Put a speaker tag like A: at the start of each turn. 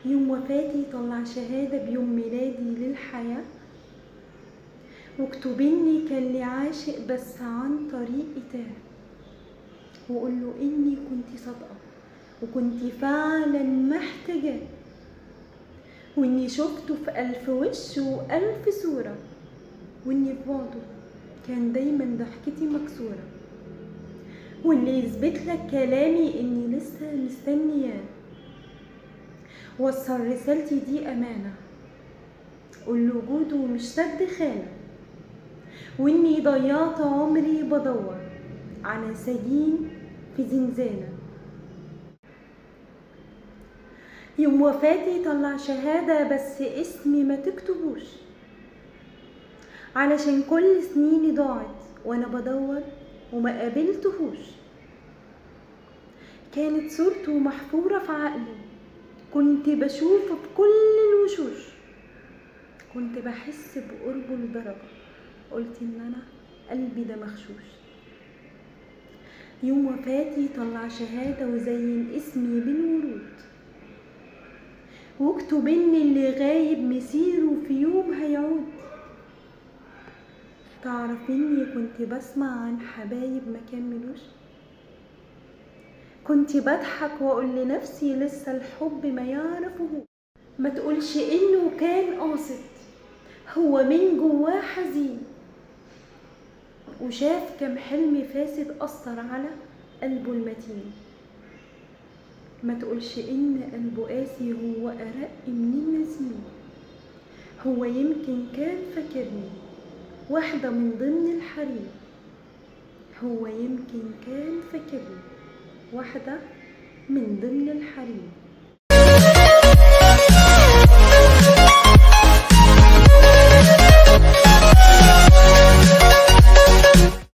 A: يوم وفاتي طلع شهادة بيوم ميلادي للحياة، واكتب إني كان لي عاشق بس عن طريقي تاه، وقول له إني كنت صادقة وكنت فعلا محتاجاه، وإني شفته في 1000 وش و1000 صورة، وإني في بعده كان دايما ضحكتي مكسورة، واللي يثبت لك كلامي إني لسه مستنياه. وصل رسالتي دي أمانة، قول وجوده مش سد خانة، وإني ضيعت عمري بدور على سجين في زنزانة. يوم وفاتي طلع شهادة بس اسمي ما تكتبوش، علشان كل سنيني ضاعت وانا بدور وما قابلتهوش. كانت صورته محفورة في عقلي، كنت بشوفه في كل الوشوش، كنت بحس بقربه لدرجة قلت ان انا قلبي ده مغشوش. يوم وفاتي طلع شهادة وزين اسمي بالورود، واكتب ان اللي غايب مسيره في يوم هيعود. تعرف اني كنت بسمع عن حبايب ما كملوش، كنت بضحك واقول لنفسي لسه الحب ما يعرفه. ما تقولش انه كان قاصد، هو من جواه حزين، وشاف كم حلم فاسد أثر على قلبه المتين. ما تقولش ان قلبه قاسي، هو أرق من النسيم، هو يمكن كان فاكرني واحدة من ضمن الحريم، هو يمكن كان فاكرني واحدة من ضمن الحريم.